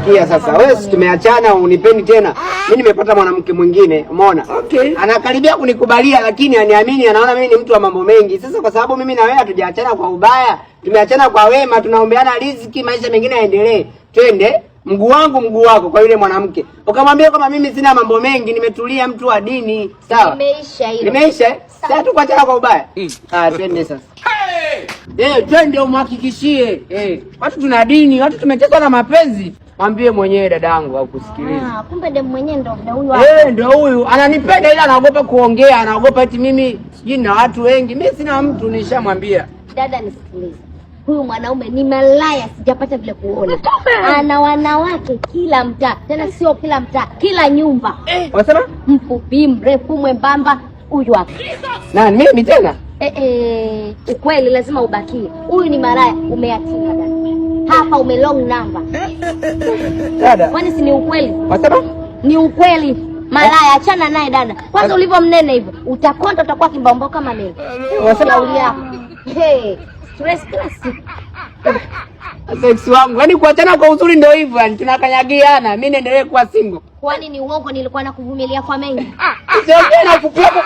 Sikia sasa, wewe si tumeachana, unipendi tena. Mimi nimepata mwanamke mwingine, umeona? Okay. Anakaribia kunikubalia lakini aniamini, anaona mimi ni mtu wa mambo mengi. Sasa kwa sababu mimi na wewe hatujaachana kwa ubaya, tumeachana kwa wema, tunaombeana riziki, maisha mengine yaendelee. Twende mguu wangu mguu wako kwa yule mwanamke, ukamwambia kwamba mimi sina mambo mengi, nimetulia, mtu wa dini. Sawa, Limeisha hilo. Limeisha eh? Sasa tu kuachana kwa ubaya. Ah, twende sasa. Eh, twende umhakikishie. Eh, watu tuna dini, watu tumechezwa na mapenzi. Mwambie mwenyewe dadangu au kusikiliza. Ah, kumbe demu mwenyewe ndo huyu hapa. Eh, ndio huyu ananipenda, ila anaogopa kuongea, anaogopa eti mimi sijui na watu wengi. Mimi sina mtu, nishamwambia. Dada nisikilize. Huyu mwanaume ni malaya, sijapata vile kuona. Ana wanawake kila mtaa, tena sio kila mtaa, kila nyumba. Unasema? Mfupi, mrefu, mwembamba, huyu hapa. Nani mimi tena? Eh, eh, ukweli lazima ubakie. Huyu ni malaya, umeatika dada. Hapa ume wrong number. Dada. Kwani si ni ukweli? Unasema? Ni ukweli. Malaya, achana naye dada. Kwanza ulivyo mnene hivyo, utakonda, utakuwa kimbaombao kama mimi. Unasema? Shauri yako. Hey, stress kila siku. Ex wangu. Yaani kuachana kwa uzuri ndio hivyo, yani tunakanyagiana. Mimi niendelee kuwa single. Kwani ni uongo nilikuwa nakuvumilia kwa mengi? Usiongee na ufupi wako.